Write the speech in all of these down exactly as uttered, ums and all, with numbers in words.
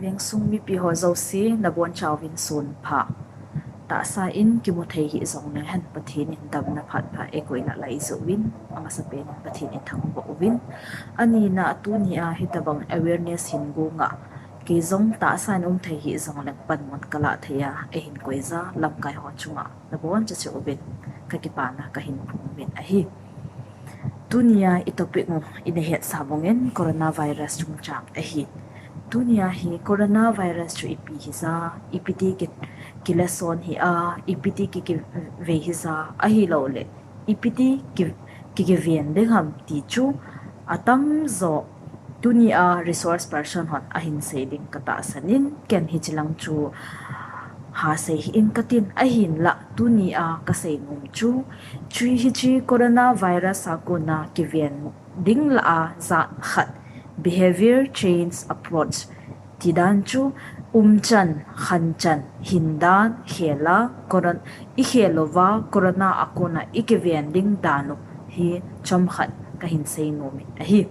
Vengsung mipi ho jouse, nabonchauvin sunpha. Tahsa in kimu thei hih jongleng hen Pathen in damna phat pha eikou nalai jouvin, amasapen in Pathen in thangvah uvin. Anina, tunia hitobang awareness hin gonga, kei jong tahsa in um thei hih jongleng panmun kalah thei a, eihin koija lamkai ho chunga naboncha cheh uvin kakipana kahin phong uvin ahi. Tunia i topic u ina hetsa bangin coronavirus chungchang ahi. Tunia hi coronavirus chu ipi hija, ipiti ki, kilason hia, ipiti ki, kivei hija, ahilouleh ipiti ki, ki, kiven ding ham ti chu atamjo tunia resource person hon ahin sei ding katahsan in, ken hichilang chu hasei hih in katin, ahinla tunia kasei nom chu, chu hiche coronavirus a kona kiven ding lah a jat khat, behavior change approach tidan chu, umchan, khanchan, hindan, khela, corona, ikhel uva corona a kona ikiven ding dan u hi chomkhat kahin sei nom in ahi.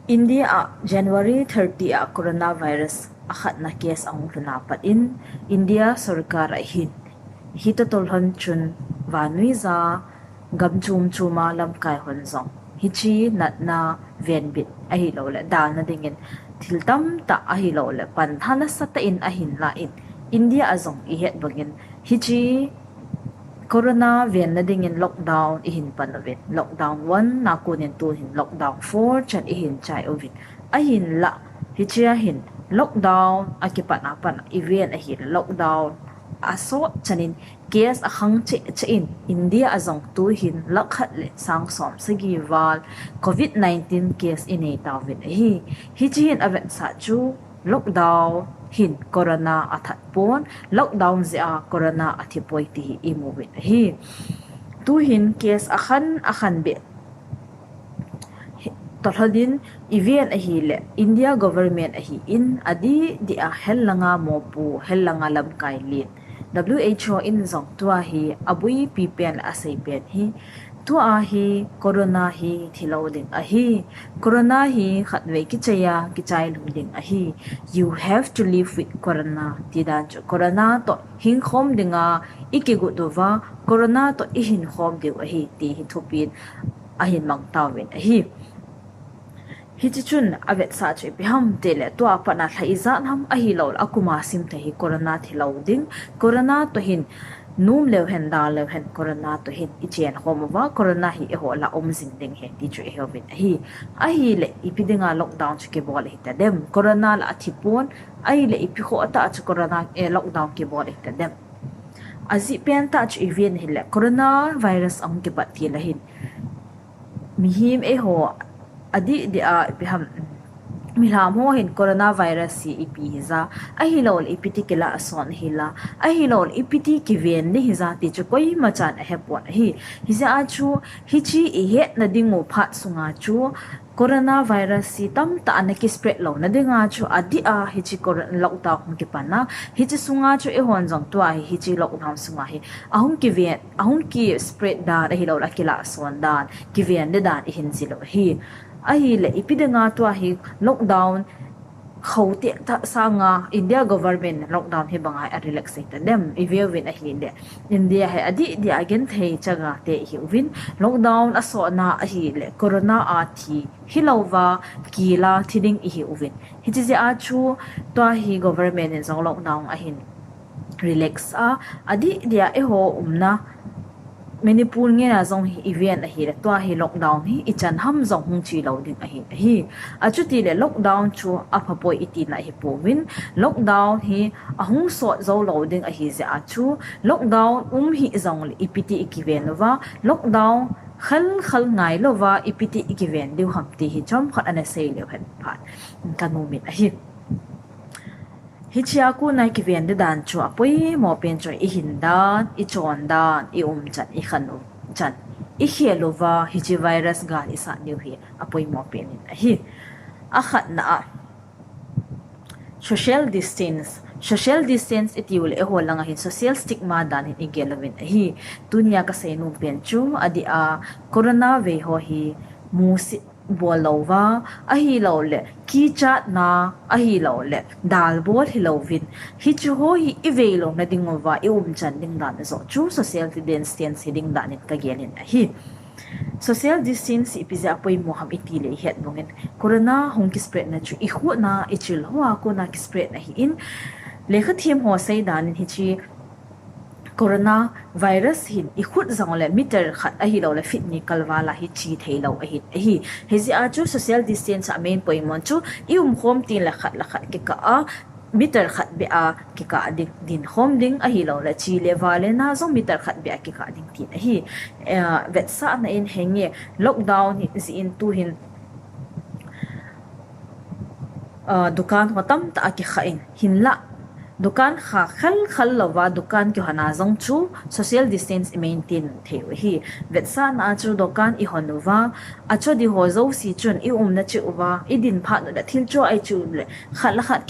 India a January thirty a coronavirus akhatna case ahung lhun a pat in, India sorkar ahin hitotol hon chun vannuija gam chom choma lamkai hon jong hiche natna venbit ahilouleh dalna dingin thil tamtah ahilouleh pantha nasatah in ahin la in, India a jong ihet bangin hiche corona venna dingin lockdown ihin pan uvin, lockdown one a konin tuhin lockdown four chan ihin chai uvin. Ahinla hichea hin lockdown akipat a pat iven ahile lockdown asot chanin case akhang cheh cheh in, India a jong tuhin lakh khat le sang som sagi val covid nineteen case inei tauvin ahi. Hiche hin avetsah chu lockdown hin corona athat pon, lockdown jeh a corona athipoi ti hi imu uvin ahi. Tuhin case akhan akhan beh tolhon in iven ahile, India government ahin adih dih a hel langa mopo, hel langa lamkai len, W H O in jong tua hi abuipi pen le asei pen hi, tua hi corona hi thilou ding ahi. Corona hi khatvei kichai a kichai lhung ding ahi. You have to live with corona tidan chu, corona toh hingkhom dinga ikigot uva, corona toh ihinkhom diu ahi ti hi thupin ahin mang tauvin ahi. Hiche chun avetsah chu ipi ham tile, tua pat a lha ijat ham ahilouleh akuma simthei hi corona thilou ding, corona toh hin nom leu hen, dal leu hen, corona toh hin ichenkhom uva, corona hi eiho lah a um jing ding ahi ti chu iheuvin ahi. Ahile ipi dinga lockdown chu kibol ahitadem, corona lah athipon, ahile ipi khoh tah chu corona, eh, lockdown kibol ahitadem. Ajeh pentah chu iven ahile, coronavirus ahung kipat til ahin mihem eiho adih dih a ipi ham, milham ho hin coronavirus hi ipi hija, ahilouleh ipiti kilah ason hila, ahilouleh ipiti kiven ding hija ti chu koimachan ahepon ahi. Hijeh a chu hiche ihetna dingu phat sunga chu coronavirus hi tamtah ana kispread louna dinga chu adih a hiche coro-, lockdown hung kipan a, hiche sunga chu eihon jong tua hi hiche lockdown sunga hi ahung kiven, ahung kispread dan ahilouleh akilah ason dan, kiven ding dan ihin jil u ahi. Ahile ipi dinga tua hi lockdown khohtah sanga India government lockdown hi banga hi arelax ahitadem, iveuvin ahile India hi adih dih a genthei chaga te ihiuvin, lockdown asotna ahile corona a thi hilouva kila thi ding ihiuvin. Hiche jeh a chu tua hi government in jong lockdown ahin relax a, adih dih a eiho umna Manipur ngen a jong hi iven ahile tua hi lockdown hi ichan ham jong hung chelou ding ahi, ahi. Achutile lockdown chu aphapoi itina ahipouvin, lockdown hi ahung sot joulou ding ahijeh a chu lockdown um hih jongle ipiti ikiven uva, lockdown khal khal ngailouva ipiti ikiven diu ham ti hi chomkhat ana sei leu hen phat kanom in ahi. Hichea kona kiven ding dan chu apoimo pen chu ihin dan, ichon dan, iumchan, ikhan umchan, ikhel uva hiche virus gal isat diu hi apoimo pen in ahi. Akhatna a social distance, social distance itiule eiho langa hin social stigma dan hin igel uvin ahi. Tunia kasei nom pen chu adih a corona vei ho hi musit bol louva, ahilouleh kichatna, ahilouleh dalbol hilouvin, hiche ho hi ivei louna diuva i umchan ding dan joh chu social distance hi ding dan in kagel in ahi. Social distance hi ipi jeh a poimo ham itileh ihet bang in, corona hung kispread na chu ikhut na ichil hoa kona kispread na ahin, lekha them ho sei dan in hiche corona virus hin ikhut jongleh meter khat ahilouleh feet ni kalval a hi che theilou ahin ahi. Hijeh a chu social distance a main poimo chu i umkhom tengleh khat le khat kikah a meter khat beh a kikah ding, dinkhom ding ahilouleh che le vale na jong meter khat beh a kikah ding tin ahi. Eh, vetsahna in henge lockdown hi jeh in tuhin, ah, dukan ho tamtah a kikha in, hinlah dukan kha khalkhal louva dukan kihon a jong chu social distance i maintain thei u ahi. Vetsahna a chu dukan ihon uva, acho ding ho jouse chun i umna cheh uva idin phat uleh thil cho a iche uleh khat le khat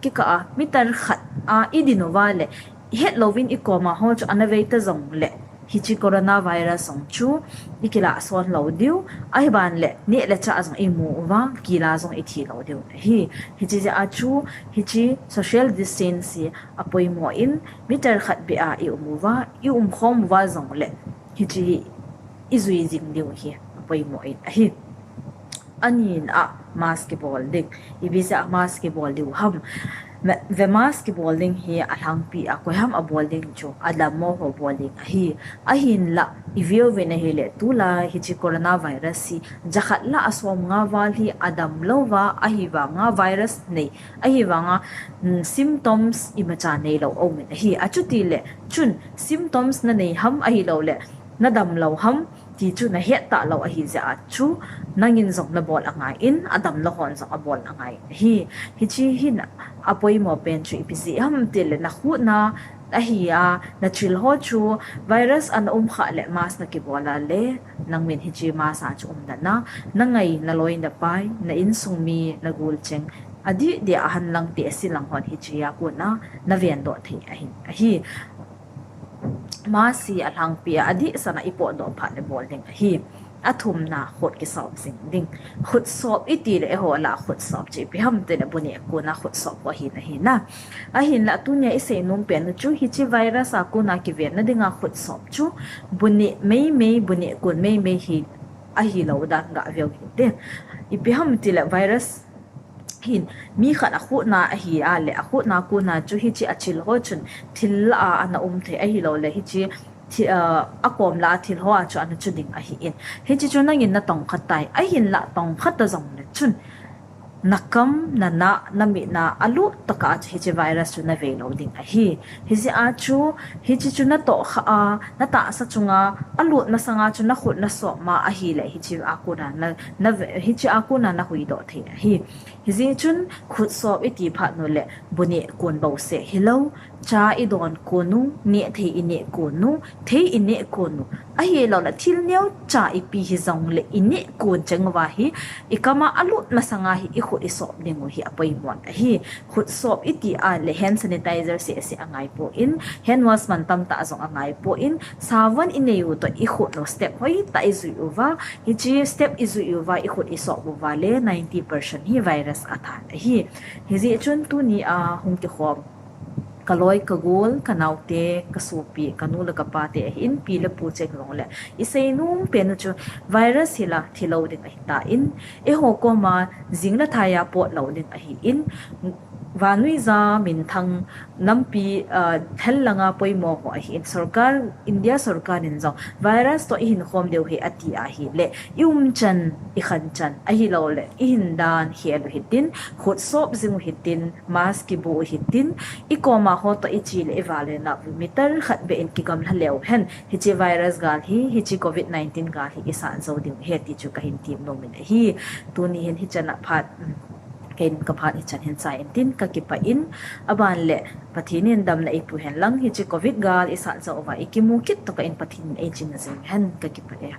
kikah a meter khat a idin uva leh, ihet louvin ikoma ho chu ana vei ta jongleh hiche corona virus jong chu ikilah son lou diu, ahiban leh neh le chah jong imu uva, kila jong ithi lou diu ahi. Hiche jeh a chu hiche social distance hi apoimo in meter khat beh a i um uva, i umkhom uva jongleh hiche hi ijui jing diu hi apoimo in ahi. Anina a mask kibol ding. Ipi jeh a mask kibol diu ham? Ve mask kibol ding hi alhangpi a koiham abol ding chu adammo ho bol ding ahi. Ahinlah iveu vin ahileh tulai hiche corona virus hi jakhat lah a somnga val hi adam louva ahivanga virus nei ahivanga, mm, symptoms imacha neilou aumin ahi. Achutileh chun symptoms nanei ham ahilouleh nadam lou ham ti chu nahet talou ahi jeh a chu nangin jong nabol angai in, adamlou hon jong abol angai in ahi. Hiche hin apoimo pen chu ipi jeh ham tileh nakhut na ahi a nachil ho chu virus ana um khah leh mask nakibol a leh nangmin hiche mask a chu umdan a nangai, naloi napai, na insung mi, nagol cheng, adih dih a ahan lang te asi lang hon hiche a kona naven doh thei ahin ahi. Mask hi alhangpi a adehset a ipotdoh phat leh bol ding ahi. Athumna khut kisop jing ding. Khut sop itileh eiho lah khut sop chu ipi ham tileh bu neh kona khut sop ho ahin ahi na. Ahinlah tunia isei nom pen u chu hiche virus a kona kivenna dinga khut sop chu bu neh meimei, bu neh kon meimei hi ahilou dan gah veu hite. Ipi ham tileh virus hin mi khat akhut na ahi a leh akhut na kona chu hiche achil ho chun thil lah a ana um thei ahilouleh hiche thi-, ah, akom lah a thil ho a chu ana chu ding ahin. Hiche chu nangin natong kha tai. Ahinlah tong kha ta jongleh chun nakam, nanah, namit na a alut tah a chu hiche virus chu navei lou ding ahi. Hijeh a chu hiche chu natoh kha a, natahsa chunga alut masanga chu nakhut nasop ma ahileh hiche a kona na, na, hiche a kona nahuhdoh thei ahi. Hijeh chun khut sop iti phat uleh bu neh kon bouseh hilou, cha idon kon u, neh thei ineh kon u, thei ineh kon u, ahilouleh thil neocha ipi hijongleh ineh kon cheng uva hi ikam a alut masanga hi ikhut isop ding u hi apoimo in ahi. Khut sop iti a leh hand sanitizer seh seh angaipon, hand wash man tamtah jong angaipon, savon inei u toh ikhut u step hoitah ijui uva, hiche step ijui uva ikhut isop uva leh ninety percent hi virus athat ahi. Hijeh chun tunia hung kikhom kaloi, kagol, kanaote, kasopi, kanu le kapate ahin, pi le pu cheng jongleh isei nom pen u chu virus hi la thilou ding ahitan, eiho koma jing le thai a pot lou ding ahin, vannoija minthang nampi, ah, thellanga poimo ho ahin, sorkar, India sorkar in jong virus toh ihinkhom diu ahi ati ahileh i umchan, ikhanchan ahilouleh ihin dan khel u hitin, khut sop jing u hitin, mask kibu u hitin, ikoma ho toh iche leh ivale na u meter khat beh in kigamla leu hen hiche virus gal hi, hiche covid nineteen gal hi isat jou diu ahi ti chu kahin tem nom in ahi. Tuni hin hichan a phat, um, ken kaphat hichan hin chai intin kakipah in, aban leh Pathen in damna eipe hen lang hiche covid gal isat jou uva ikimu kit tokah in Pathen in eiching jing hen, kakipah e.